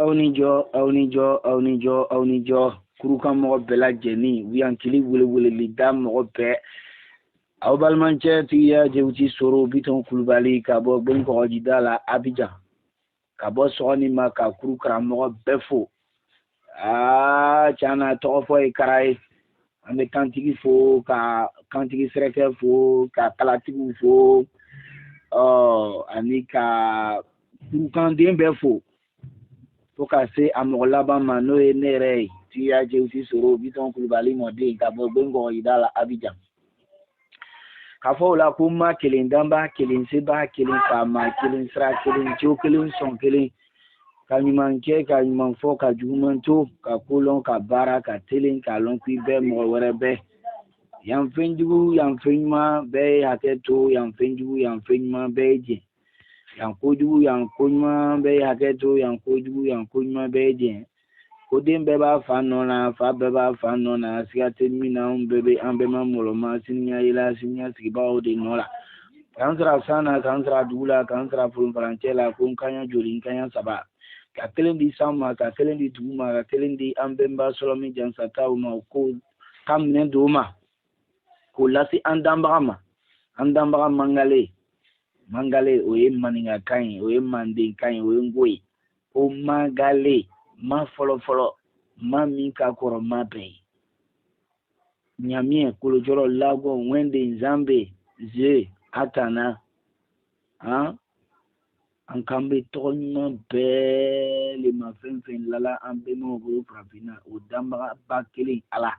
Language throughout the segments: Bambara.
Aw ni jɔ, aw ni jɔ, aw ni jɔ, aw ni jɔ. Kurukan mɔgɔ bɛɛ lajɛlen, wuyankili weleweleli da mɔgɔ bɛɛ. Aw balimacɛ tigiya Jewuti Soro Bitɔn Kulubali ka bɔ Gbenkɔgɔjida la Abijan. Ka bɔ sɔgɔni ma ka kuru karamɔgɔ bɛɛ fo. Aa tiɲɛ na tɔgɔ fɔ ye kara ye. An bɛ kantigi fo, ka kantigi sɛrɛkɛ fo, ka kalatigiw fo, ɔ ani ka kurukanden bɛɛ fo. Fo ka se a mɔgɔ laban ma n'o ye ne yɛrɛ ye tigiya Jewuti Soro Bitɔn Kulubali mɔden ka bɔ Gbenkɔgɔjida la Abijan. K'a fɔ o la ko ma kelen danba kelen seba kelen faama kelen sira kelen jo kelen sɔn kelen ka ɲuman kɛ ka ɲuman fɔ ka juguman to ka ko lɔn ka baara ka telen k'a lɔn k'i bɛɛ mɔgɔ wɛrɛ bɛɛ yan fɛn jugu yan fɛn ɲuman bɛɛ ye hakɛ to yan fɛn jugu yan fɛn ɲuman bɛɛ ye jɛn yan kojugu yan ko ɲuman bɛɛ ye hakɛ to yan kojugu yan ko ɲuman bɛɛ ye jɛn ko den bɛɛ b'a fa nɔ na fa bɛɛ b'a fa nɔ na siga tɛ min na anw bɛɛ bɛ an bɛɛ ma mɔlɔma siniya yela siniya sigibagaw de nɔ la k'an sara san na k'an sara dugu la k'an sara forofarancɛ la ko n kaɲa joli n kaɲa saba ka kelen di san ma ka kelen di dugu ma ka kelen di an bɛnba sɔlɔmi jansataw ma ko ka minɛ don ma k'o lase an danbaga ma an danbaga mangale mangale o ye maninkakan ye o ye mandenkan ye o ye nko ye ko mangale ma fɔlɔfɔlɔ ma min ka kɔrɔ ma bɛɛ ye ɲamiɛ kolojɔrɔ lagɔ wɛnde nzanbe ze atana han an kan bɛ tɔgɔ ɲuman bɛɛ le ma fɛn fɛn lala an bɛnbaw bolo farafinna o danbagaba kelen ala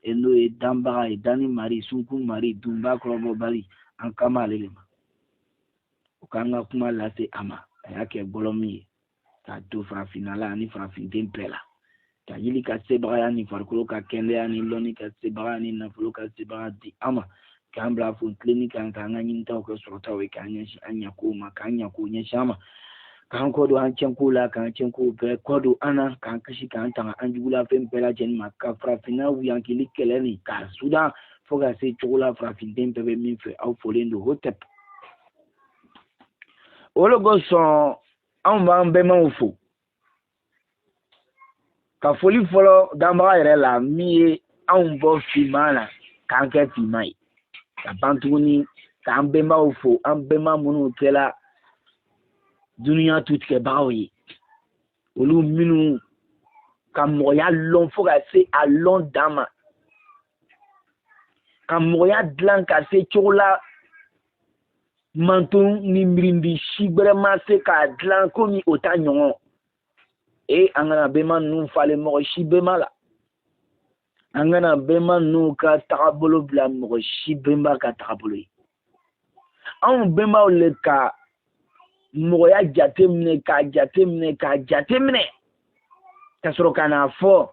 e n'o ye danbaga ye danni mari sunkun mari dunba kɔrɔbɔbali an kan b'ale le ma o k'an ka kuma lase a ma a y'a kɛ gɔlɔmi ye k'a don farafinna la ani farafinden bɛɛ la ka yili ka sebagaya ni farikolo ka kɛnɛya ni lɔnni ka sebagaya ni nafolo ka sebagaya di an ma k'an bila fo tilenni kan k'an ka ɲinitaw kɛ sɔrɔtaw ye k'an ɲɛsin an ɲakow ma k'an ɲakow ɲɛsin an ma k'an kɔ don an cɛnkow la k'an cɛnkow bɛɛ kɔ don an na k'an kisi k'an tanga an jugulafɛn bɛɛ lajɛlen ma ka farafinna wuyankili kɛlɛ nin k'a sudan fo ka se cogo la farafinden bɛɛ bɛ min fɛ aw folen don hotep o de kosɔn anw b'an bɛnbaw fo ka foli fɔlɔ danbaga yɛrɛ la min ye anw bɔ finman na k'an kɛ finman ye ka ban tuguni k'an bɛnbaw fo an bɛnba minnu kɛla dunuya tutigɛbagaw ye olu minnu ka mɔgɔya lɔn fo ka se a lɔn dan ma ka mɔgɔya dilan ka se cogo la manton ni mirindi si gbɛrɛ ma se k'a dilan komi o ta ɲɔgɔn e an kana bɛnba ninnu falen mɔgɔ si bɛnba la an kana bɛnba ninnu ka tagabolo bila mɔgɔ si bɛnba ka tagabolo ye anw bɛnbaw le ka mɔgɔya jate minɛ k'a jate minɛ k'a jate minɛ ka sɔrɔ ka n'a fɔ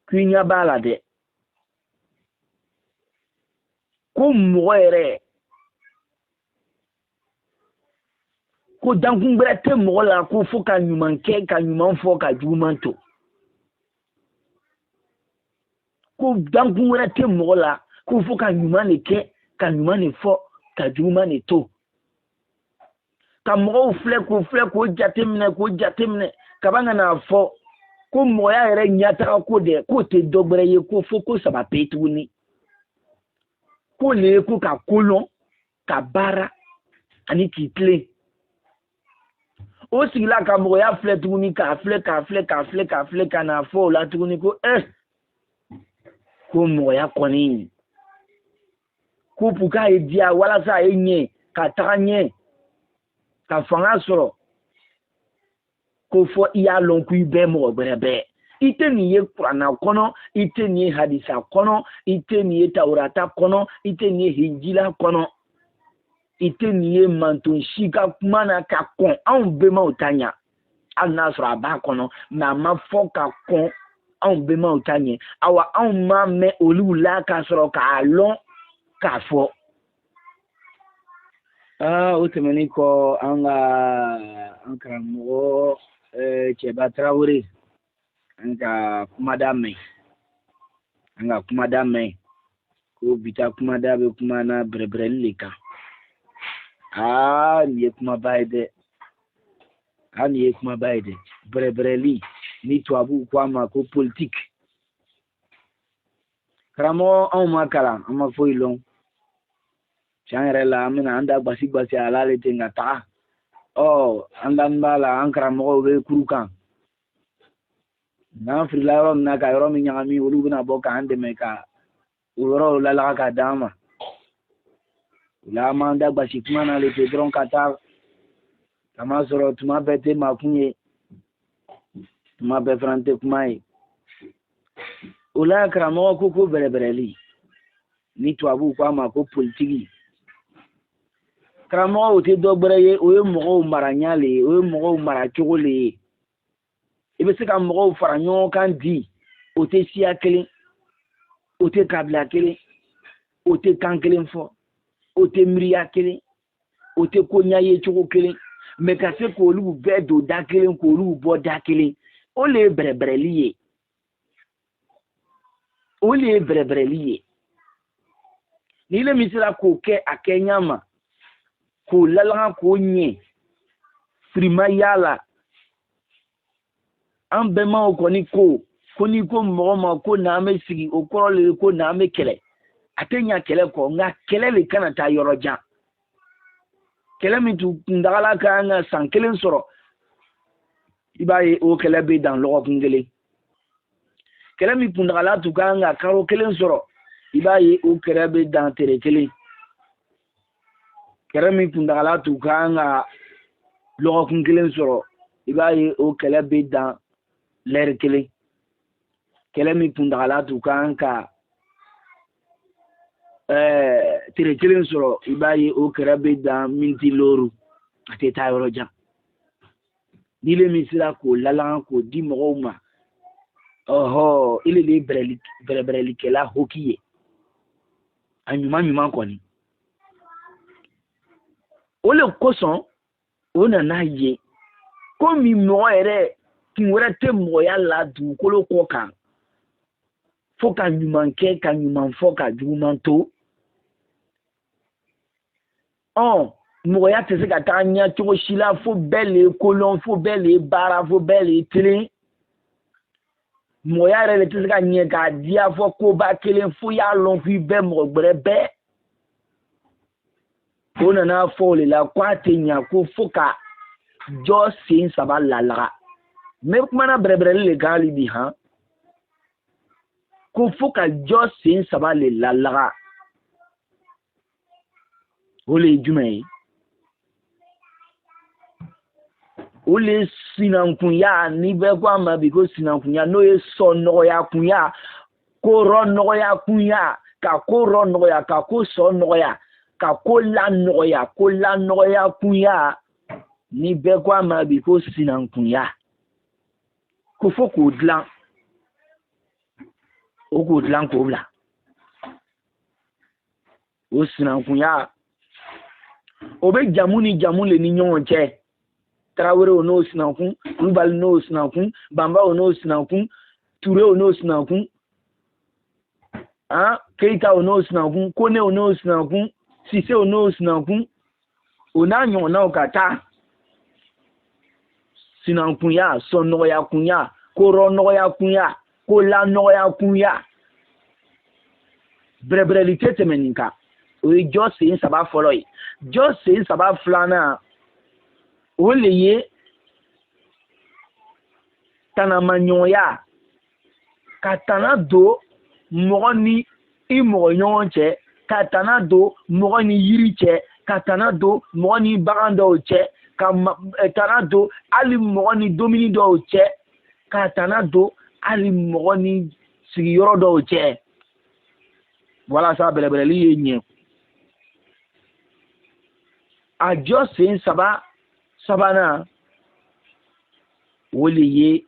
k'i ɲɛ b'a la dɛ ko mɔgɔ yɛrɛ ko dankun gbɛrɛ tɛ mɔgɔ la ko fo ka ɲuman kɛ ka ɲuman fɔ ka juguman to ko dankun wɛrɛ tɛ mɔgɔ la ko fo ka ɲuman de kɛ ka ɲuman de fɔ ka juguman de to ka mɔgɔw filɛ k'o filɛ k'o jateminɛ k'o jateminɛ kaban ka n'a fɔ ko mɔgɔya yɛrɛ ɲɛtaga ko dɛ k'o tɛ dɔ gbɛrɛ ye ko fo ko saba pe tuguni k'o le ye ko ka ko lɔn ka baara ani k'i tilen o sigila ka mɔgɔya filɛ tuguni k'a filɛ k'a filɛ k'a filɛ k'a filɛ ka n'a fɔ o la tuguni ko ko mɔgɔya kɔni ko pour k'a ye diya walasa a ye ɲɛ ka taga ɲɛ ka fanga sɔrɔ ko fɔ i y'a lɔn ko i bɛɛ mɔgɔ gbɛrɛ bɛɛ i tɛ nin ye kuranna kɔnɔ i tɛ nin ye hadisa kɔnɔ i tɛ nin ye tawurata kɔnɔ i tɛ nin ye hinjila kɔnɔ i tɛ nin ye manton si ka kuma na ka kɔn anw bɛnbaw ta ɲa hali n'a sɔrɔ a b'a kɔnɔ mɛ a ma fɔ ka kɔn anw bɛnbaw ta ɲɛ awa anw m'a mɛn olu la ka sɔrɔ k'a lɔn k'a fɔ aa o tɛmɛnen kɔ an ka an karamɔgɔ Cɛba Tarawele an ka kumada mɛn an ka kumada mɛn ko bi ta kumada bɛ kuma na bɛrɛbɛrɛli le kan aa nin ye kumaba ye dɛ. Hali nin ye kumaba ye dɛ. Bɛrɛbɛrɛli ni tubabuw ko a ma ko politique. Karamɔgɔ, anw ma kalan, an ma foyi lɔn. Tiɲɛ yɛrɛ la, an bɛna an da gbasi gbasi a la le ten ka taga. Ɔ, an dani b'a la, an karamɔgɔw bɛ kuru kan. N'an filila yɔrɔ min na ka yɔrɔ min ɲagami, olu bɛna bɔ k'an dɛmɛ ka o yɔrɔw lalaga ka d'an ma. O la, an b'an da gbasi kuma na le ten dɔrɔn ka taa. Kamasɔrɔ tuma bɛɛ tɛ makun ye, tuma bɛɛ fana tɛ kuma ye. O la, karamɔgɔ ko ko bɛrɛbɛrɛli ni tubabuw ko a ma ko politiki, karamɔgɔ, o tɛ dɔ gbɛrɛ ye, o ye mɔgɔw maraɲa le ye, o ye mɔgɔw maracogo le ye. I bɛ se ka mɔgɔw fara ɲɔgɔn kan di, o tɛ siya kelen, o tɛ kabila kelen, o tɛ kan kelen fɔ, o tɛ miiriya kelen, o tɛ ko ɲɛ ye cogo kelen, mɛ ka se k'olu bɛɛ don da kelen, k'olu bɔ da kelen, o le ye bɛrɛbɛrɛli ye, o le ye bɛrɛbɛrɛli ye. Ni ile min sera k'o kɛ a kɛ ɲa ma, k'o lalaga k'o ɲɛ firima y'a la, an bɛnbaw kɔni ko ko n'i ko mɔgɔ ma ko n'an bɛ sigi, o kɔrɔ le ye ko n'an bɛ kɛlɛ. A tɛ ɲa kɛlɛ kɔ, nka kɛlɛ le kana taa yɔrɔ jan. Kɛlɛ min tun kuntagala ka kan ka san kelen sɔrɔ, i b'a ye o kɛlɛ bɛ dan lɔgɔkun kelen. Kɛlɛ min kuntagala tun ka kan ka karo kelen sɔrɔ, i b'a ye o kɛlɛ bɛ dan tere kelen. Kɛlɛ min kuntagala tun ka kan ka lɔgɔkun kelen sɔrɔ, i b'a ye o kɛlɛ bɛ dan lɛri kelen. Kɛlɛ min kuntagala tun ka kan ka tere kelen sɔrɔ, i b'a ye o kɛlɛ bɛ dan miniti looru, a tɛ taa yɔrɔ jan. N'ile min sera k'o lalaga k'o di mɔgɔw ma, ɔhɔ, ile de ye bɛrɛbɛrɛlikɛla hoki ye, a ɲuman ɲuman kɔni. O le kosɔn o nana ye komi mɔgɔ yɛrɛ kun wɛrɛ tɛ mɔgɔya la dugukolo kɔ kan fo ka ɲuman kɛ, ka ɲuman fɔ, ka juguman to. Ɔ, mɔgɔya tɛ se ka taa ɲɛ cogo si la fo bɛɛ le ye kolɔn, fo bɛɛ le ye baara, fo bɛɛ le ye tilen. Mɔgɔya yɛrɛ de tɛ se ka ɲɛ k'a diya fɔ koba kelen fo y'a lɔn k'i bɛ mɔgɔ gbɛrɛ bɛɛ. O nana fɔ o de la ko a tɛ ɲa ko fo ka jɔ sen saba lalaga. N bɛ kumana bɛrɛbɛrɛli le kan hali bi han. Ko fo ka jɔ sen saba le lalaga, o le ye jumɛn ye? O le ye sinankunya, ni bɛɛ ko a ma bi ko sinankunya, n'o ye sɔ nɔgɔya kunya, ko rɔ nɔgɔya kunya, ka ko rɔ nɔgɔya, ka ko sɔ nɔgɔya, ka ko la nɔgɔya, ko la nɔgɔya kunya, ni bɛɛ ko a ma bi ko sinankunya, ko fo k'o dilan, o k'o dilan k'o bila. O sinankunya, o bɛ jamu ni jamu le ni ɲɔgɔn cɛ. Tarawelew n'o sinankun, Kulubali n'o sinankun, Banbaw n'o sinankun, Turew n'o sinankun, han, Keyitaw n'o sinankun, Konew n'o sinankun, Sisew n'o sinankun, o n'a ɲɔgɔnnaw ka taa. Sinankunya, sɔnɔgɔya kunya, korɔnɔgɔya kunya, kolanɔgɔya kunya, bɛrɛbɛrɛli tɛ tɛmɛ nin kan. O ye jɔ sen saba fɔlɔ ye. Jɔ sen saba filanan, o le ye tanamaɲɔgɔnya, ka tana don mɔgɔ ni i mɔgɔ ɲɔgɔn cɛ, ka tana don mɔgɔ ni yiri cɛ, ka tana don mɔgɔ ni bagan dɔw cɛ, ka tana don hali mɔgɔ ni dumuni dɔw cɛ, ka tana don hali mɔgɔ ni sigiyɔrɔ dɔw cɛ, walasa bɛrɛbɛrɛli ye ɲɛ. A jɔ sen saba sabanan, o le ye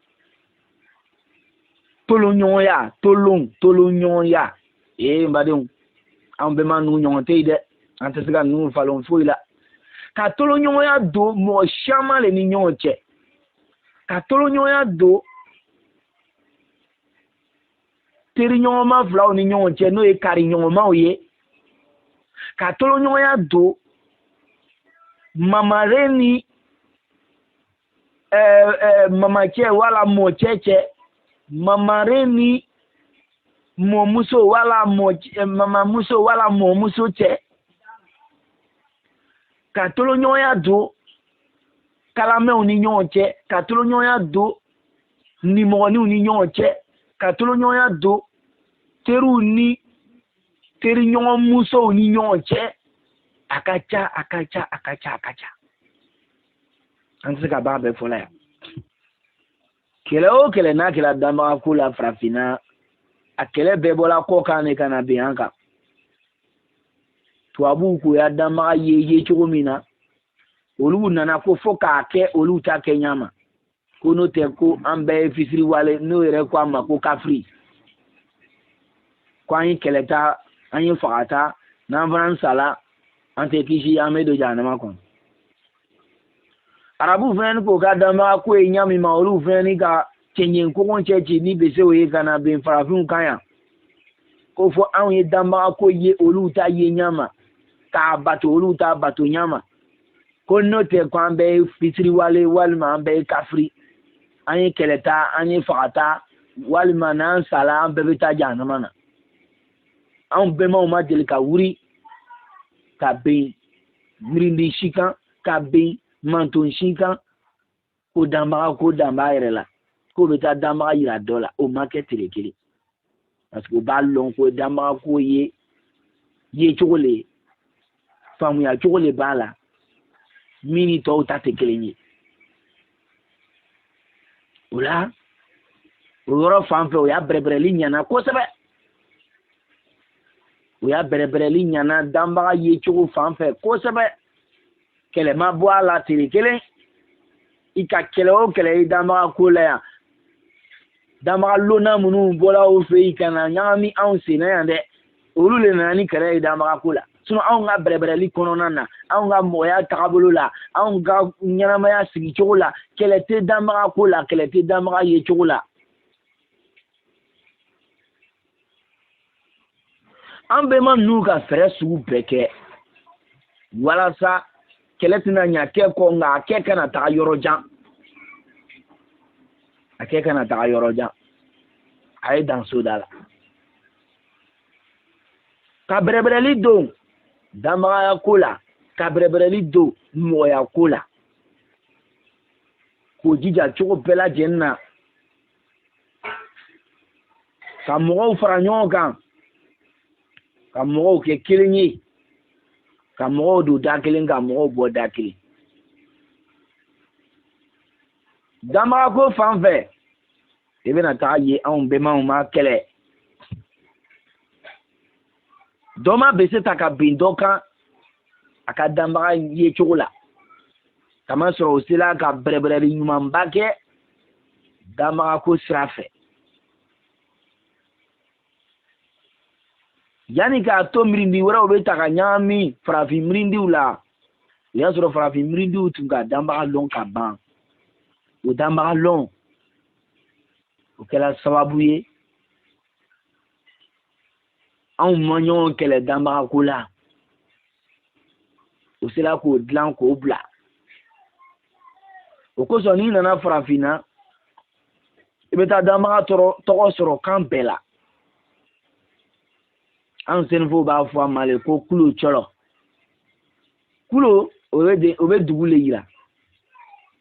tolonɲɔgɔnya, tolon tolonɲɔgɔnya. Ee, n badenw, an bɛɛ ma ninnu ɲɔgɔn tɛ yen dɛ, an tɛ se ka ninnu falen foyi la. Ka tolonɲɔgɔnya don mɔgɔ caman le ni ɲɔgɔn cɛ, ka tolonɲɔgɔnya don teriɲɔgɔnma filaw ni ɲɔgɔn cɛ, n'o ye kariɲɔgɔnmaw ye, ka tolonɲɔgɔnya don mamare ni Mamacɛ wala mɔcɛ cɛ, mamaren ni mɔmuso wala mamamuso wala mɔmuso cɛ, ka toloɲɔgɔnya don kalamɛw ni ɲɔgɔn cɛ, ka toloɲɔgɔnya don nimɔgɔninw ni ɲɔgɔn cɛ, ka toloɲɔgɔnya don teriw ni teriɲɔgɔnmusow ni ɲɔgɔn cɛ. A ka ca, a ka ca, a ka ca, a ka ca, an tɛ se ka ban bɛɛ fɔ la yan. Kɛlɛ o kɛlɛ n'a kɛra danbaga ko la farafinna, a kɛlɛ bɛɛ bɔla kɔ kan de ka na bin an kan. Tubabuw k'o ya danbaga ye cogo min na, olu nana ko fo k'a kɛ olu ta kɛ ɲa ma, ko n'o tɛ ko an bɛɛ ye fisiriwale, n'o yɛrɛ ko a ma ko kafiri, ko an ye kɛlɛ ta, an ye faga ta, n'an fana sala an tɛ kisi, an bɛ don jahanama kɔnɔ. Arabuw fana ni k'o ka danbaga ko ye ɲa min ma, olu fana ni ka cɛncɛn kogon cɛ ci ni besew ye ka na bin farafinw kan yan, ko fo anw ye danbaga ko ye olu ta ye ɲa ma, k'a bato olu ta bato ɲa ma, ko n'o tɛ ko an bɛɛ ye fitiriwale walima an bɛɛ ye kafiri, an ye kɛlɛ ta, an ye faga ta, walima n'an sala an bɛɛ bɛ taa jahanama na. Anw bɛnbaw ma deli ka wuri ka ben mirindi si kan, ka ben manton si kan, ko danbaga ko dan b'a yɛrɛ la, k'o bɛ taa danbaga yira dɔ la, o ma kɛ tere kelen, parce que o b'a lɔn ko danbaga ko ye ye cogo le ye, faamuya cogo le b'a la min ni tɔw ta tɛ kelen ye. O la o yɔrɔ fan fɛ, o y'a bɛrɛbɛrɛli ɲɛna kosɛbɛ, o y'a bɛrɛbɛrɛli ɲɛna danbaga ye cogo fan fɛ kosɛbɛ. Kɛlɛ ma bɔ a la tere kelen. I ka kɛlɛ o kɛlɛ i danbaga ko la yan, danbaga lonna minnu bɔra o fɛ yen ka na ɲagami anw sen na yan dɛ, olu le nana ni kɛlɛ ye danbaga ko la. Sinon anw ka bɛrɛbɛrɛli kɔnɔna na, anw ka mɔgɔya tagabolo la, anw ka ɲɛnamaya sigicogo la, kɛlɛ tɛ danbaga ko la, kɛlɛ tɛ danbaga ye cogo la. An bɛnba ninnu ka fɛɛrɛ sugu bɛɛ kɛ walasa kɛlɛ tɛna ɲa kɛ kɔ, nka a kɛ kana taga yɔrɔ jan, a kɛ kana taga yɔrɔ jan. A ye dan so da la ka bɛrɛbɛrɛli don danbagaya ko la, ka bɛrɛbɛrɛli don mɔgɔya ko la, k'o jija cogo bɛɛ lajɛlen na ka mɔgɔw fara ɲɔgɔn kan, ka mɔgɔw kɛ kelen ye, ka mɔgɔw don da kelen, ka mɔgɔw bɔ da kelen. Danbagako fan fɛ, i bɛna taga ye anw bɛnbaw ma kɛlɛ, dɔ ma bese ta ka bin dɔ kan a ka danbaga ye cogo la, kamasɔrɔ o sela ka bɛrɛbɛrɛli ɲumanba kɛ danbagako sira fɛ. Yanni k'a to mirindi wɛrɛw bɛ ta ka ɲagami farafin mirindiw la, o y'a sɔrɔ farafin mirindiw tun ka danbaga lɔn ka ban. O danbaga lɔn o kɛra sababu ye anw ma ɲɔgɔn kɛlɛ danbaga ko la, o sera k'o dilan k'o bila. O kosɔn n'i nana farafinna, i bɛ taa danbaga tɔgɔ sɔrɔ kan bɛɛ la. An sɛnɛfɔw b'a fɔ a ma le ko kulo cɔlɔ. Kulo o bɛ dugu le yira,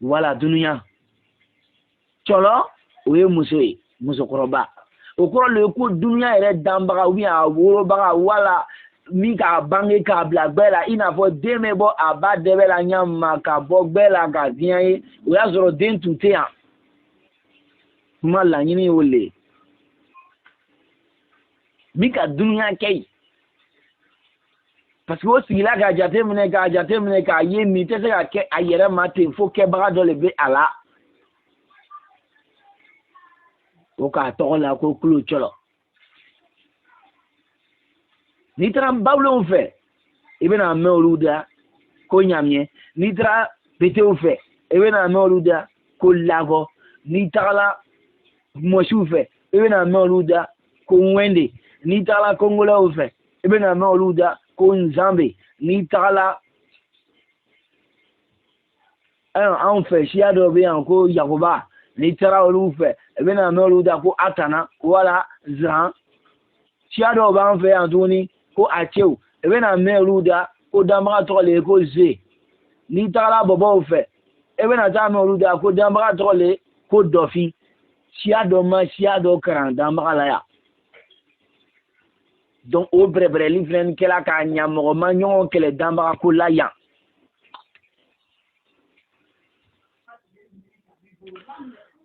wala dunuya. Cɔlɔ o ye muso ye, musokɔrɔba. O kɔrɔ le ye ko dunuya yɛrɛ danbaga ou bien a wolobaga, wala min k'a bange k'a bila gbɛ la, i n'a fɔ den bɛ bɔ a ba dɛbɛ la ɲa ma ka bɔ gbɛ la ka diɲɛ ye, o y'a sɔrɔ den tun tɛ yan. Kuma laɲini y'o le ye, min ka dunuya kɛ yen, parce que o sigila k'a jateminɛ, k'a jateminɛ k'a ye nin tɛ se ka kɛ a yɛrɛ ma ten, fo kɛbaga dɔ le bɛ a la, o k'a tɔgɔ la ko kulo cɔlɔ. N'i taara bawulenw fɛ, i bɛna mɛn olu da ko ɲamiyɛ. N'i taara betew fɛ, i bɛna mɛn olu da ko lagɔ. N'i tagala mɔsiw fɛ, i bɛna mɛn olu da ko ŋwɛnde. N'i tagala kongolɛw fɛ, i bɛna mɛn olu da ko nzanbe. N'i tagala Anw fɛ siya dɔ bɛ yan ko Yakuba, n'i taara olu fɛ i bɛna mɛn olu da ko Atana wala Ziran. Siya dɔw b'an fɛ yan tuguni ko Acew, i bɛna mɛn olu da ko danbaga tɔgɔ le ye ko Ze. N'i tagara bɔbɔw fɛ, i bɛna taa mɛn olu da ko danbaga tɔgɔ le ko Dɔfin. Siya dɔ ma siya dɔ karan danbaga la yan. Donc o bɛrɛbɛrɛli fɛnɛ kɛla k'a ɲa, mɔgɔ ma ɲɔgɔn kɛlɛ danbaga ko la yan.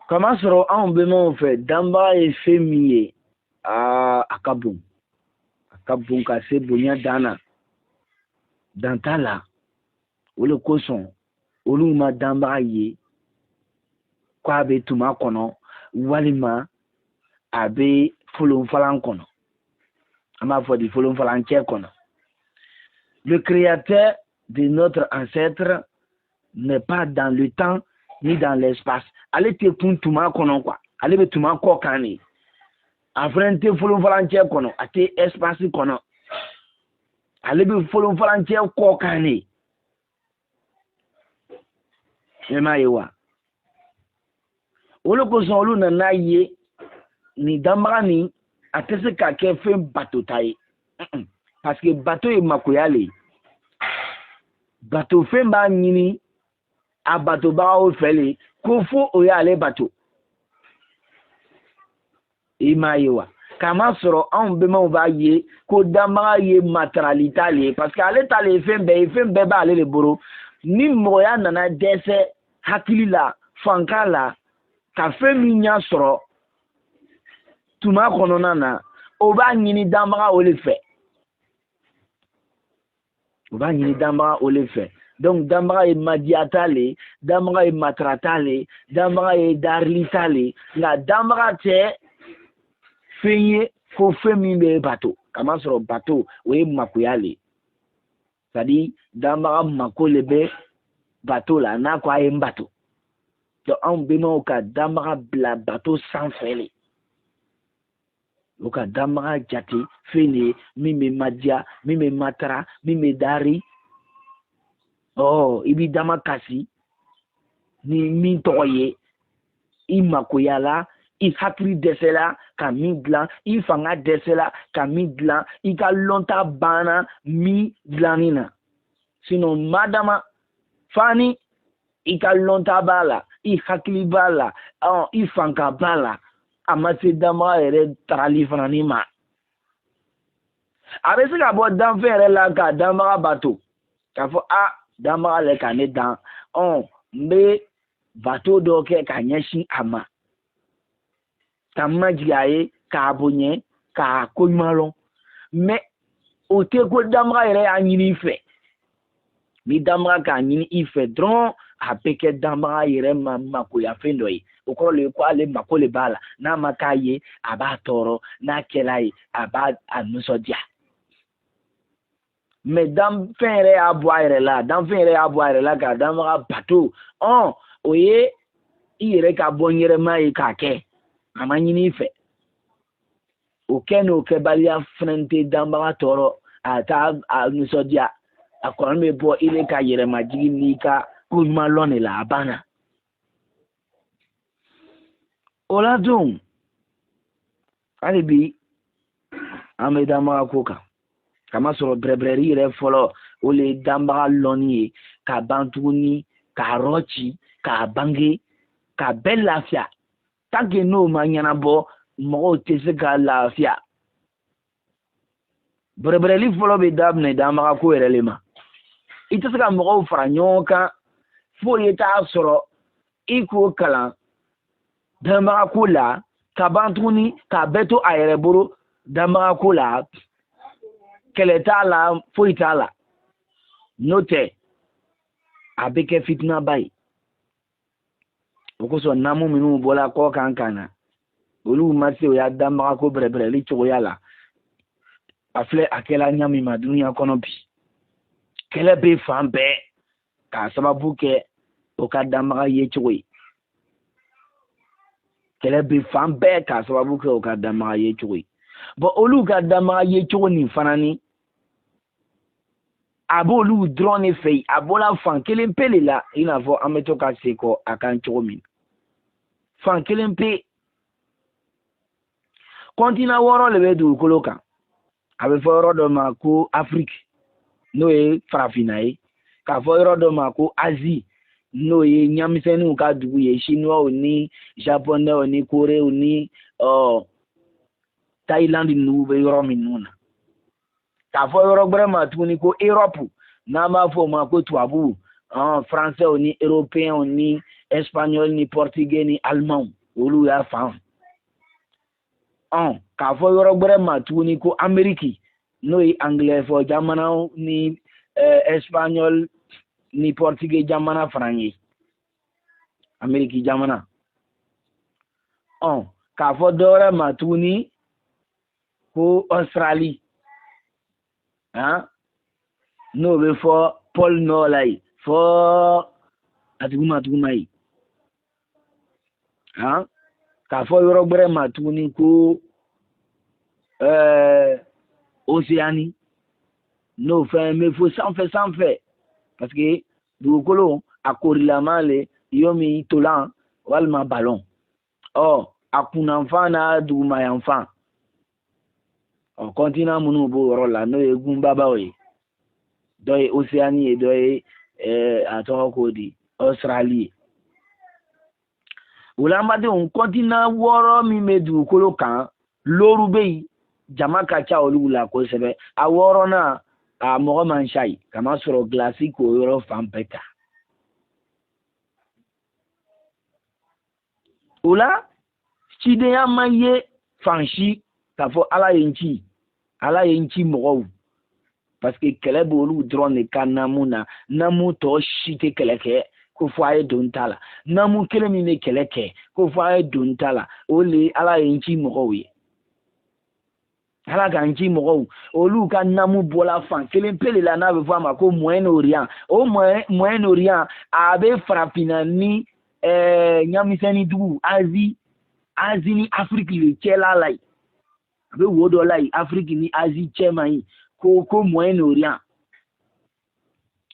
Kamasɔrɔ anw bɛnbaw fɛ danbaga ye fɛn min ye, aa a ka bon, a ka bon ka se bonya dan na, dan t'a la. O le kosɔn olu ma danbaga ye ko a bɛ tuma kɔnɔ walima a bɛ folonfalan kɔnɔ, an b'a fɔ di folonfalancɛ kɔnɔ. Le créateur de notre ancêtre n'est pas dans le temps ni dans l'espace. Ale tɛ kun tuma kɔnɔ quoi, ale bɛ tuma kɔ kan de. A fana tɛ folonfalancɛ kɔnɔ, a tɛ espace kɔnɔ, ale bɛ folonfalancɛ kɔ kan de. E m'a ye wa? O de kosɔn olu nana ye nin danbaga nin a tɛ se ka kɛ fɛn batota ye, parce que bato ye makoya le ye. Bato fɛn b'a ɲini a batobagaw fɛ le ko fo o y'ale bato. I m'a ye wa? Kamasɔrɔ anw bɛnbaw b'a ye ko danbaga ye mataralita le ye, parce que ale ta le ye fɛn bɛɛ ye, fɛn bɛɛ b'ale de bolo. Ni mɔgɔya nana dɛsɛ hakili la, fanka la, ka fɛn min ɲɛ sɔrɔ tuma kɔnɔna na, o b'a ɲini danbaga o le fɛ, o b'a ɲini danbaga o le fɛ. Donc danbaga ye madiyata le, danbaga ye matarata le, danbaga ye darilita le, nka danbaga tɛ fɛn ye ko fɛn min bɛ bato. Kamasɔrɔ bato o ye makoya le, c'est à dire danbaga mako le bɛ bato la n'a ko a ye n bato. Donc anw bɛnbaw ka danbaga bila bato sanfɛ le, o ka danbaga jate fɛn de ye min bɛ madiya, min bɛ matara, min bɛ dari. I b'i dama kasi ni min tɔgɔ ye, i makoyala, i hakili dɛsɛla ka min dilan, i fanga dɛsɛla ka min dilan, i ka lɔnta banna min dilanni na. Sinon madama fani i ka lɔnta b'a la, i hakili b'a la, i fanka b'a la, a ma se danbaga yɛrɛ tarali fana ni ma. A bɛ se ka bɔ danfɛn yɛrɛ la ka danbaga bato, k'a fɔ a danbaga lɛ ka ne dan, n bɛ bato dɔ kɛ ka ɲɛsin a ma, ka majigin a ye, k'a bonya, k'a koɲuman lɔn. Mais o tɛ ko danbaga yɛrɛ y'a ɲini i fɛ. Ni danbaga k'a ɲini i fɛ dɔrɔn, a bɛ kɛ danbaga yɛrɛ ma makoya fɛn dɔ ye. O kɔrɔ le ko ale mako le b'a la, n'a ma k'a ye a b'a tɔɔrɔ, n'a kɛla ye a b'a a nisɔndiya. Mais danfɛn yɛrɛ y'a bɔ a yɛrɛ la, danfɛn yɛrɛ y'a bɔ a yɛrɛ la ka danbaga bato, o ye i yɛrɛ ka bɔ n yɛrɛma ye k'a kɛ, a ma ɲini i fɛ. O kɛ n'o kɛbaliya fana tɛ danbaga tɔɔrɔ, a t'a a nisɔndiya, a kɔni bɛ bɔ i le ka yɛrɛmajigin n'i ka ko ɲuman lɔn de la, a banna. O la dun hali bi an bɛ danbaga ko kan, kamasɔrɔ bɛrɛbɛrɛli yɛrɛ fɔlɔ o le ye danbaga lɔnni ye, ka ban tuguni k'a rɔ ci, k'a bange, k'a bɛɛ lafiya. Tant que n'o ma ɲɛnabɔ, mɔgɔw tɛ se ka lafiya. Bɛrɛbɛrɛli fɔlɔ bɛ daminɛ danbaga ko yɛrɛ le ma. I tɛ se ka mɔgɔw fara ɲɔgɔn kan fo i t'a sɔrɔ i k'o kalan danbaga ko la, ka ban tuguni k'a bɛɛ to a yɛrɛ bolo danbaga ko la, kɛlɛ t'a la, foyi t'a la. N'o tɛ a bɛ kɛ fitinaba ye. O kosɔn naamu minnu bɔra kɔ kan ka na, olu ma se o y'a danbaga ko bɛrɛbɛrɛli cogoya la. A filɛ a kɛla ɲa min ma dunuya kɔnɔ bi, kɛlɛ bɛ fan bɛɛ k'a sababu kɛ o ka danbaga ye cogo ye. Kɛlɛ bɛ fan bɛɛ k'a sababu kɛ o ka danbaga ye cogo ye. Bon, olu ka danbaga ye cogo nin fana ni A b'olu dɔrɔn de fɛ yen, a bɔla fan kelen pe de la, i n'a fɔ an bɛ to ka segin kɔ a kan cogo min. Fan kelen pe. Kɔntina 6 de bɛ dugukolo kan. A bɛ fɔ yɔrɔ dɔ ma ko Afiriki, n'o ye farafinna ye. K'a fɔ yɔrɔ dɔ ma ko Azi, n'o ye ɲamisɛnninw ka dugu ye, Chinois ni Japonais ni Korew ni Thaïlande ninnu bɛ yɔrɔ minnu na. K'a fɔ yɔrɔ wɛrɛ ma tuguni ko Europe, n'an b'a fɔ o ma ko tubabu, Français ni Européens ni Espagnol ni Portugais ni Allemands, olu y'a fan. K'a fɔ yɔrɔ wɛrɛ ma tuguni ko Amérique, n'o ye anglais fɔ jamanaw ni Espagnol ni Portugais jamana fana ye, Amérique jamana. K'a fɔ dɔ wɛrɛ ma tuguni ko Australie, n'o bɛ fɔ pôle Nord la yen, fɔ a duguma duguma yen. K'a fɔ yɔrɔ wɛrɛ ma tuguni ko Océanie, n'o fɛn bɛ fo sanfɛ sanfɛ, parce que dugukolo a korilama le yomi tolan walima ballon. A kunnanfan n'a dugumayanfan. Kɔntina minnu b'o yɔrɔ la, n'o ye gunbabaw ye, dɔ ye Océanie ye, dɔ ye a tɔgɔ k'o di Australie ye. O la an badenw, kɔntina 6 min bɛ dugukolo kan, looru bɛ yen, jama ka ca olu la kosɛbɛ. A 6nan, a mɔgɔ man ca yen, kamasɔrɔ gilasi k'o yɔrɔ fan bɛɛ ta. O la cidenya ma ye fan si k'a fɔ Ala ye n ci, Ala ye n ci mɔgɔw, parce que kɛlɛ b'olu dɔrɔn de ka naamu na. Naamu tɔ si tɛ kɛlɛ kɛ ko fɔ a ye don ta la. Naamu kelen min bɛ kɛlɛ kɛ ko fɔ a ye don ta la, o de ye Ala ye n ci mɔgɔw ye. Ala ka n ci mɔgɔw, olu ka naamu bɔla fan kelen pe de la, n'a bɛ fɔ a ma ko Moyen-Orient. O Moyen-Orient, a bɛ farafinna ni ɲamisɛnnin dugu Azi, Azi ni Afiriki de cɛla la yen. A bɛ wo dɔ la yen Afiriki ni Azi cɛ ma yen, ko Moyen-Orient.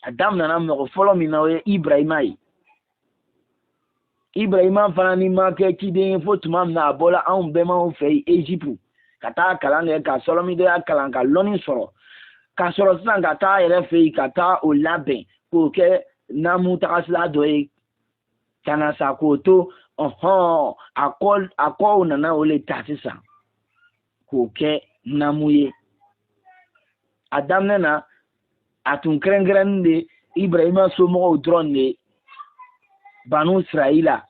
A daminɛna mɔgɔ fɔlɔ min na, o ye Ibrahima ye. Ibrahima fana ni ma kɛ ciden ye fo tuma min na a bɔla anw bɛnbaw fɛ yen Ezipu, ka taa kalan kɛ, ka sɔlɔmidɔya kalan, ka lɔnni sɔrɔ, ka sɔrɔ sisan ka taa yɛrɛ fɛ yen, ka taa o labɛn k'o kɛ naamu tagasira dɔ ye, ka na sa k'o to. A kɔw nana o le ta sisan k'o kɛ naamu ye. A daminɛ na, a tun kɛrɛnkɛrɛnnen de Ibrahima somɔgɔw dɔrɔn de, Banu Israila.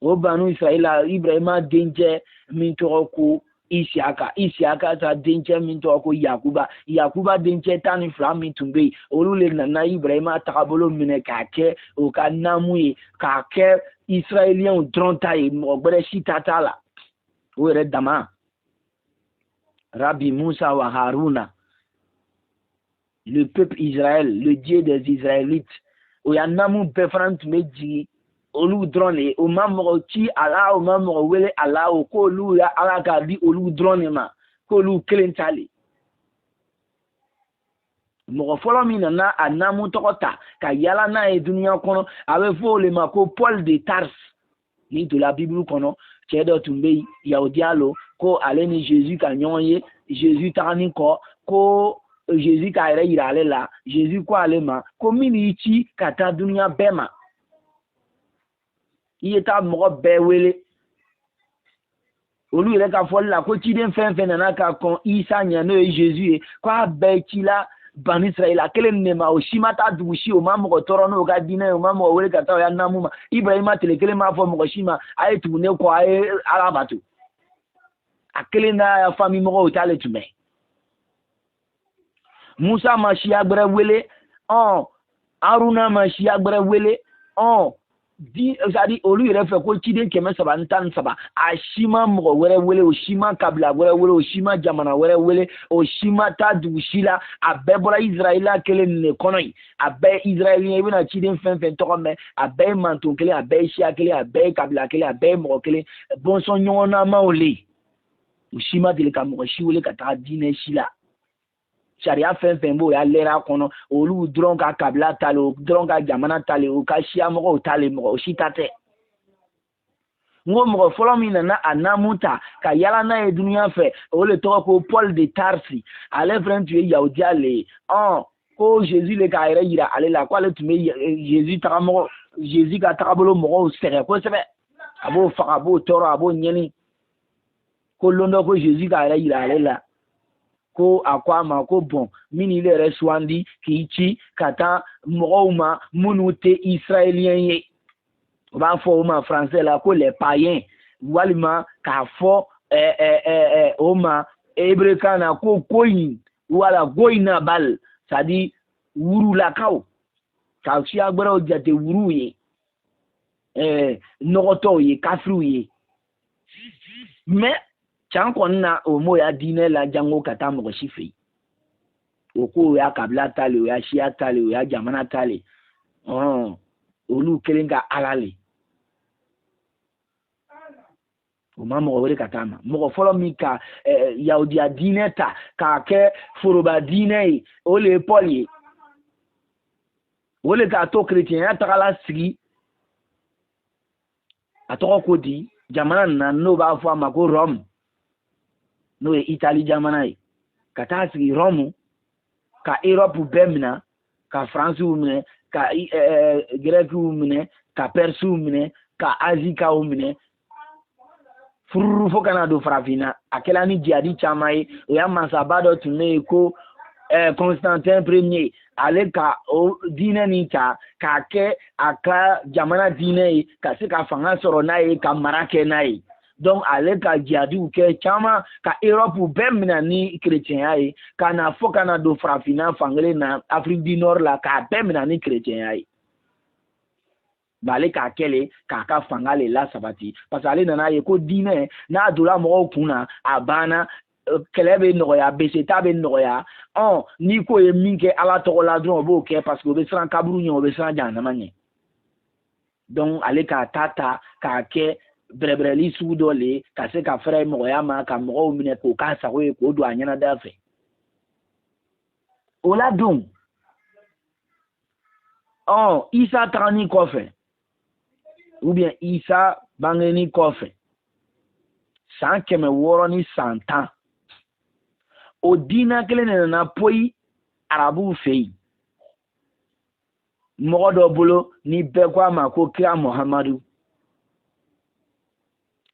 O Banu Israila, Ibrahima dencɛ min tɔgɔ ko Isiaka, Isiaka ta dencɛ min tɔgɔ ko Yakuba, Yakuba dencɛ 12 min tun bɛ yen, olu le nana Ibrahima tagabolo minɛ k'a kɛ o ka naamu ye, k'a kɛ Israéliyɛnw dɔrɔn ta ye, mɔgɔ wɛrɛ si ta t'a la, o yɛrɛ dama. Rabbi Musa wa Haruna, le peuple Israël, le Dieu des Israélites, o ya naamu bɛɛ fana tun bɛ jigin olu dɔrɔn de ye. O ma mɔgɔ ci a la, o ma mɔgɔ wele a la, o k'olu ya Ala k'a di olu dɔrɔn de ma, k'olu kelen ta le. Mɔgɔ fɔlɔ min nana a naamu tɔgɔ ta ka yala n'a ye dunuya kɔnɔ, a bɛ fɔ o le ma ko Paul de Tarse. Ni donna Bibulu kɔnɔ, cɛ dɔ tun bɛ yen, Yahudiya lo, ko ale ni Jésus ka ɲɔgɔn ye, Jésus taganin kɔ, ko Jésus k'a yɛrɛ yira ale la. Jésus ko ale ma ko min y'i ci ka taa dunuya bɛɛ ma, i ye taa mɔgɔ bɛɛ wele. Olu yɛrɛ ka fɔli la, ko ciden fɛn fɛn nana ka kɔn Isa ɲɛ, n'o ye Jésus ye, k'a bɛɛ cila Bani Israɛla kelen de ma. O si ma taa dugu si, o ma mɔgɔ tɔɔrɔ n'o ka diinɛ ye, o ma mɔgɔ wele ka taa o ya naamu ma. Ibrahima tile kelen m'a fɔ mɔgɔ si ma a ye tugu ne kɔ, a ye Ala bato. A kelen n'a ya fami mɔgɔw t'ale tun bɛ. Musa ma siya gbɛrɛ wele, Haruna ma siya gbɛrɛ wele, di c'est-à-dire olu yɛrɛ fɛ ko ciden 313, a si ma mɔgɔ wɛrɛ wele, o si ma kabila wɛrɛ wele, o si ma jamana wɛrɛ wele, o si ma taa dugu si la. A bɛɛ bɔra Israɛla kelen de kɔnɔ yen, a bɛɛ ye Israɛliyɛn. I bɛna ciden fɛn fɛn tɔgɔ mɛn, a bɛɛ ye manton kelen, a bɛɛ ye siya kelen, a bɛɛ ye kabila kelen, a bɛɛ ye mɔgɔ kelen, bɔnsɔn ɲɔgɔnnamaw le. U si ma deli ka mɔgɔ si wele ka taga diinɛ si la. Sariya fɛn fɛn b'o ya lɛra kɔnɔ, olu dɔrɔn ka kabila ta le, o dɔrɔn ka jamana ta le, o ka siyamɔgɔw ta le, mɔgɔ si ta tɛ. N ko mɔgɔ fɔlɔ min nana a naamu ta ka yala n'a ye dunuya fɛ, o le tɔgɔ ko Paul de Tarse. Ale fɛnɛ tun ye yahudiya le ye. Ko Jésus le k'a yɛrɛ yira ale la, ko ale tun bɛ Jésus tagamɔgɔ, Jésus ka tagabolo mɔgɔw sɛgɛn kosɛbɛ, a b'o faga, a b'o tɔɔrɔ, a b'o ɲɛni. Ko lon dɔ ko Jésus k'a yɛrɛ yira ale la, ko a ko a ma ko bon, min ile yɛrɛ sugandi k'i ci ka taa mɔgɔw ma minnu tɛ israélien ye, o b'a fɔ o ma français la ko les païens, walima k'a fɔ o ma hébreu kan na ko goyin, wala goyinabal, c'est à dire wurulakaw, ka siya gbɛrɛw jate wuruw ye, nɔgɔtɔw ye, kafiriw ye. Mais can kɔni na, o m'o ya diinɛ la jango ka taa mɔgɔ si fɛ yen. O ko o y'a kabila ta le, o y'a siya ta le, o y'a jamana ta le, olu kelen ka ala le. O ma mɔgɔ wele ka taa ma. Mɔgɔ fɔlɔ min ka yahudiya diinɛ ta k'a kɛ foroba diinɛ ye, o le ye Paul ye. O le k'a to kerecɛnya tagala sigi, a tɔgɔ ko di jamana na, n'o b'a fɔ a ma ko Rome, n'o ye Itali jamana ye, ka taa sigi Rome, ka Europe bɛɛ minɛ, ka Faransiw minɛ, ka Grɛkiw minɛ, ka Persiw minɛ, ka Azikaw minɛ, fururu fo ka na don farafinna. A kɛla ni jihadi caman ye. O y'a masaba dɔ tun bɛ yen ko Constantin Premier, ale ka o diinɛ nin ta k'a kɛ a ka jamana diinɛ ye, ka se ka fanga sɔrɔ n'a ye, ka mara kɛ n'a ye. Donc ale ka jihadiw kɛ caman, ka Europe bɛɛ minɛ ni kerecɛnya ye, ka na fo ka na don farafinna fankelen na, Afrique du Nord la, k'a bɛɛ minɛ ni kerecɛnya ye. Ale k'a kɛ le k'a ka fanga le lasabati, parce que ale nana ye ko diinɛ n'a donna mɔgɔw kun na, a banna, kɛlɛ bɛ nɔgɔya, beseta bɛ nɔgɔya. N'i ko ye min kɛ ala tɔgɔ la dɔrɔn, o b'o kɛ, parce que o bɛ siran kaburu ɲɛ, o bɛ siran jahanama ɲɛ. Donc ale k'a ta ta k'a kɛ bɛrɛbɛrɛli sugu dɔ le, ka se ka fɛrɛ mɔgɔya ma, ka mɔgɔw minɛ k'o k'a sago ye, k'o don a ɲɛnada fɛ. O la don, Isa tagani kɔfɛ, ou bien Isa bangeni kɔfɛ, san 610, o diinɛ kelen de nana poyi arabuw fɛ yen, mɔgɔ dɔ bolo ni bɛɛ ko a ma ko kira Muhamadu.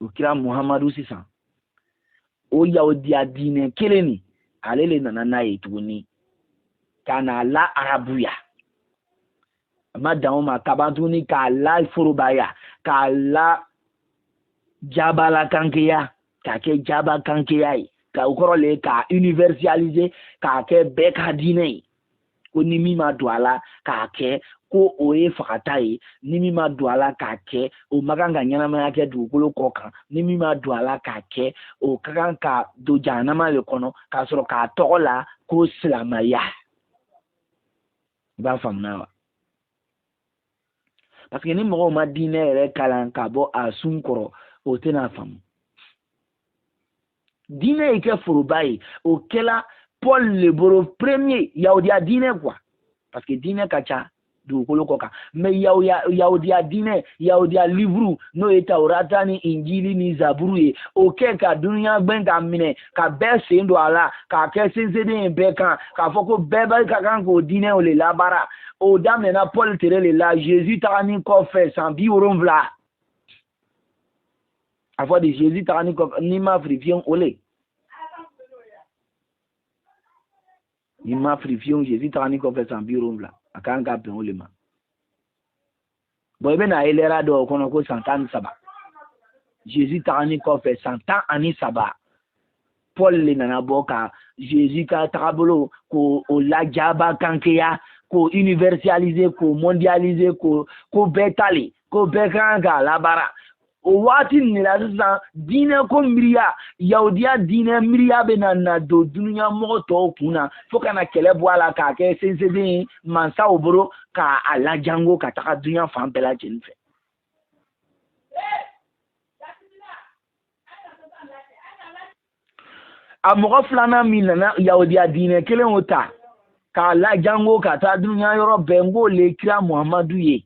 O kira Muhamadu sisan, o yahudiya diinɛ kelen nin, ale le nana n'a ye tuguni ka n'a la arabuya. A ma dan o ma kaban tuguni, k'a la forobaya, k'a la jabalakankeya, k'a kɛ jabakankeya ye, ka o kɔrɔ le k'a universaliser, k'a kɛ bɛɛ ka diinɛ ye. Ko ni min ma don a la k'a kɛ, ko o ye fagata ye. Ni min ma don a la k'a kɛ, o ma kan ka ɲɛnamaya kɛ dugukolo kɔ kan. Ni min ma don a la k'a kɛ, o ka kan ka don jahanama le kɔnɔ, k'a sɔrɔ k'a tɔgɔ la ko silamɛya. I b'a faamuya wa? Parce que ni mɔgɔw ma diinɛ yɛrɛ kalan ka bɔ a sun kɔrɔ, o tɛna faamu. Diinɛ ye kɛ foroba ye, o kɛla Paul le bolo premier, yahudiya diinɛ quoi, parce que diinɛ ka ca dugukolo kɔ kan, mais yahudiya diinɛ, yahudiya livre, n'o ye Taurata ni Injili ni Zaburu ye, o kɛ ka dunuya gbɛn ka minɛ, ka bɛɛ sen don a la, k'a kɛ senseden ye bɛɛ kan, k'a fɔ ko bɛɛ bɛ ka kan k'o diinɛ o le labaara. O daminɛna Paul tere le la, Jésus tagani kɔfɛ san 70. A fɔ de Jésus tagani kɔfɛ, n'i ma fili fiyewu, o le, n'i ma fili fiyewu, Jésus tagani kɔfɛ san 70, a kan ka bɛn o le ma. Bon, i bɛna elɛra dɔw kɔnɔ ko san 13. Jésus tagani kɔfɛ san 13, Paul le nana bɔ ka Jésus ka tagabolo k'o lajaba kankeya, k'o universaliser, k'o mondialiser, k'o ko bɛɛ ta le, ko bɛɛ kan k'a labaara. O waati nin la sisan, diinɛ ko miiriya, yahudiya diinɛ miiriya bɛ na don dunuya mɔgɔ tɔw kun na, fo ka na kɛlɛ bɔ a la k'a kɛ senseden ye mansaw bolo, k'a lajango ka taga dunuya fan bɛɛ lajɛlen fɛ. A mɔgɔ filanan min nana yahudiya diinɛ kelen o ta k'a lajango ka taa dunuya yɔrɔ bɛɛ, n k'o le kira Muhamadu ye.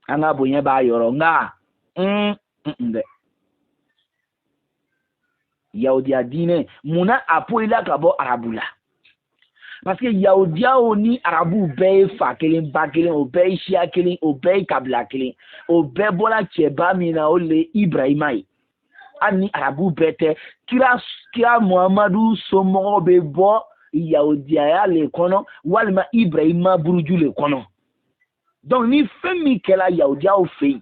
An ka bonya b'a yɔrɔ, nka dɛ, yahudiya diinɛ munna a poyila ka bɔ arabu la? Parce que yahudiyaw ni arabuw bɛɛ ye fa kelen ba kelen, o bɛɛ ye siya kelen, o bɛɛ ye kabila kelen, o bɛɛ bɔra cɛba min na, o le ye Ibrahima ye. Hali ni arabu bɛɛ tɛ, kira Muhamadu somɔgɔw bɛ bɔ yahudiyaya le kɔnɔ walima Ibrahima buruju le kɔnɔ. Donc ni fɛn min kɛra yahudiyaw fɛ yen,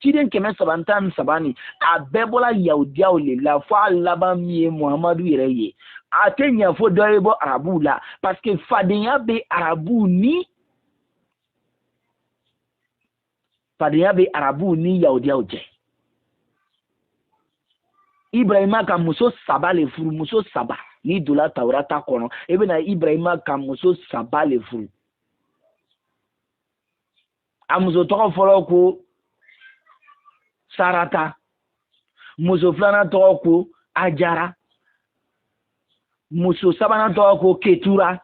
ciden 313 nin, a bɛɛ bɔra yahudiyaw le la fo a laban min ye Muhamadu yɛrɛ ye. A tɛ ɲɛ fo dɔ ye bɔ arabuw la, parce que fadenya bɛ arabuw ni fadenya bɛ arabuw ni yahudiyaw cɛ. Ibrahima ka muso saba le furu, muso saba. N'i donna Tawurata kɔnɔ, i bɛna Ibrahima ka muso saba le furu. A muso tɔgɔ fɔlɔ ko Sarata, muso filanan tɔgɔ ko Ajara, muso sabanan tɔgɔ ko Ketura.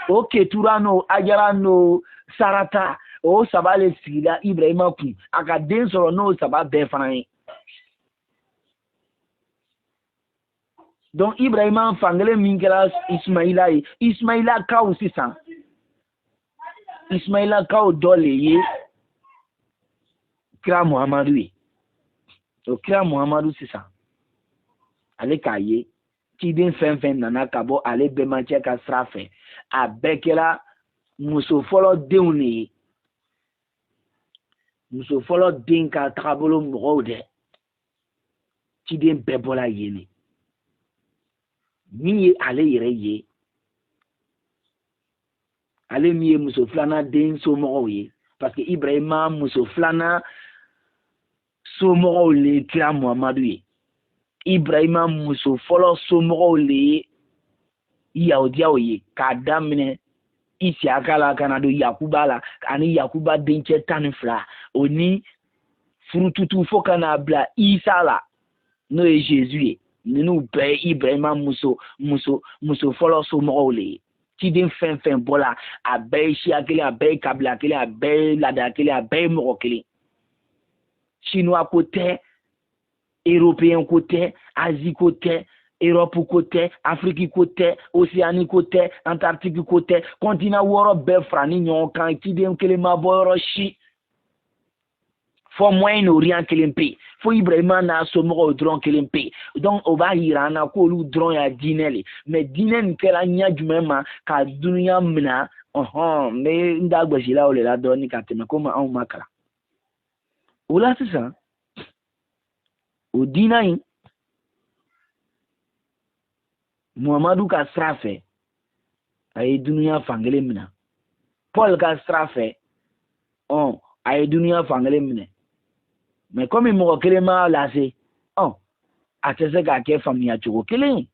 O Ketura n'o Ajara n'o Sarata, o saba le sigila Ibrahima kun, a ka den sɔrɔ n'o saba bɛɛ fana ye. Donc Ibrahima fankelen min kɛra Ismaila ye, Ismailakaw sisan, Ismailakaw dɔ le ye kira Muhamadu ye. O kira Muhamadu sisan, ale k'a ye ciden fɛn fɛn nana ka bɔ ale bɛnbacɛ ka sira fɛ, a bɛɛ kɛra muso fɔlɔ denw de ye. Muso fɔlɔ den ka tagabolo mɔgɔw dɛ, ciden bɛɛ bɔra yen de. Min ye ale yɛrɛ ye, ale min ye muso filanan den somɔgɔw ye, parce que Ibrahima muso filanan somɔgɔw le ye kira Muhamadu ye. Ibrahima muso fɔlɔ somɔgɔw le ye yahudiyaw ye, k'a daminɛ Isiyaka la ka na don Yakuba la, ani Yakuba dencɛ 12, o ni furututu fo ka n'a bila Isa la, n'o ye Jésus ye. Ninnu bɛɛ ye Ibrahima muso muso muso fɔlɔ somɔgɔw le ye. Ciden fɛn fɛn bɔla, a bɛɛ ye siya kelen, a bɛɛ ye kabila kelen, a bɛɛ ye laada kelen, a bɛɛ ye mɔgɔ kelen. Chinois ko tɛ, européen ko tɛ, Asie ko tɛ, Europe ko tɛ, Afrique ko tɛ, Océanie ko tɛ, Antarctique ko tɛ, continent wɔɔrɔ bɛɛ fara ni ɲɔgɔn kan, ciden kelen ma bɔ yɔrɔ si fɔ Moyen-Orient kelen pe, fo Ibrahima n'a somɔgɔw dɔrɔn kelen pe. Donc o b'a yira an na k'olu dɔrɔn y'a diinɛ le. Mais diinɛ nin kɛra ɲɛ jumɛn ma ka dunuya minɛ? Ɔhɔn, n bɛ n da gosila o de la dɔɔni ka tɛmɛ, komi anw ma kalan o la. Sisan o diinɛ in, Muhamadu ka sira fɛ, a ye dunuya fankelen minɛ. Paul ka sira fɛ, ɔn, a ye dunuya fankelen minɛ. Mais komi mɔgɔ kelen m'a lase, ɔn, a tɛ se k'a kɛ faamuya cogo kelen ye.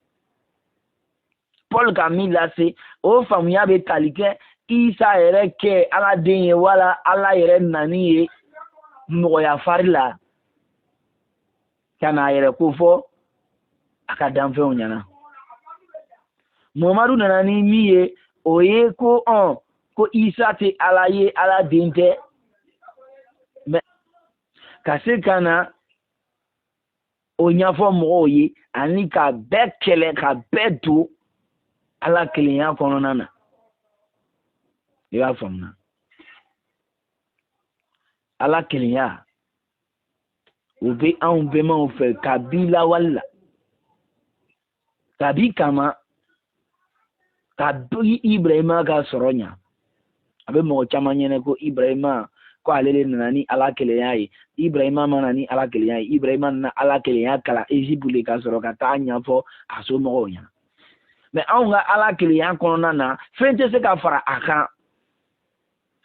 Paul ka min lase, o faamuya bɛ tali kɛ Isa yɛrɛ kɛ Ala den ye, wala Ala yɛrɛ nani ye mɔgɔya fari la ka n'a yɛrɛ ko fɔ a ka danfɛnw ɲɛna. Muhamadu nana ni min ye, o ye ko ɔn, ko Isa tɛ Ala ye, Ala den tɛ, mais ka se ka na o ɲɛfɔ mɔgɔw ye ani ka bɛɛ kɛlɛ ka bɛɛ don Ala kelenya kɔnɔna na. I b'a faamuya, Ala kelenya o bɛ anw bɛnbaw fɛ kabi lawale la, kabi kama, kabi Ibrahima ka sɔrɔ ɲa. A bɛ mɔgɔ caman ɲɛnɛ ko Ibrahima, ko ale de nana ni Ala kelenya ye. Ibrahima ma na ni Ala kelenya ye. Ibrahima nana Ala kelenya kalan Égypte de, ka sɔrɔ ka taa ɲɛfɔ a somɔgɔw ɲɛna. Mais anw ka Ala kelenya kɔnɔna na, fɛn tɛ se ka fara a kan.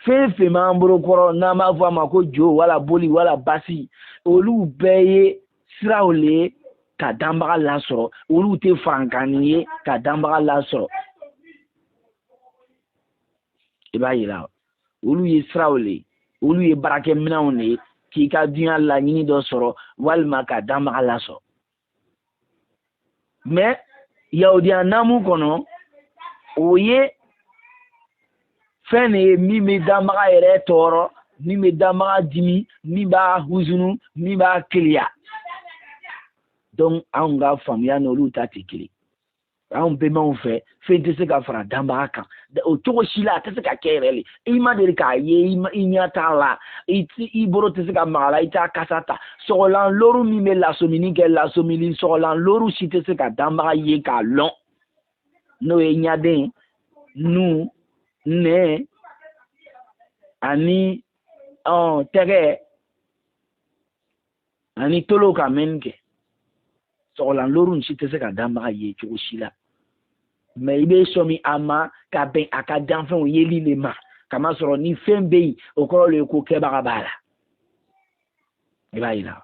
Fɛn fɛn b'an bolo kɔrɔ n'an b'a fɔ a ma ko jo wala boli wala basi, olu bɛɛ ye siraw le ye ka danbaga lasɔrɔ, olu tɛ farankanni ye ka danbaga lasɔrɔ. I b'a yira, olu ye siraw le ye, olu ye baarakɛminɛnw de ye k'i ka dunya laɲini dɔ sɔrɔ walima ka danbaga lasɔrɔ. Mais yahudiya naamu kɔnɔ, o ye fɛn de ye min bɛ danbaga yɛrɛ tɔɔrɔ, min bɛ danbaga dimi, min b'a huzunu, min b'a keleya. Donc anw ka faamuya n'olu ta tɛ kelen. Anw bɛnbaw fɛ, fɛn tɛ se ka fara danbaga kan o cogo si la, a tɛ se ka kɛ yɛrɛ le. I ma deli k'a ye, i ɲɛ t'a la, i bolo tɛ se ka maga a la, i t'a kasa ta. Sɔgɔlan loru min bɛ lasɔmini kɛ, lasɔmini sɔgɔlan loru si tɛ se ka danbaga ye k'a lɔn, n'o ye ɲaden, nun, nɛn ani tɛgɛ ani tolo ka mɛnni kɛ. Sɔgɔlan loru si tɛ se ka danbaga ye cogo si la. Mais i bɛ sɔmi a ma ka bɛn a ka danfɛnw yeli le ma, kamasɔrɔ ni fɛn bɛ yen, o kɔrɔ le ye ko kɛbaga b'a la. I b'a yira.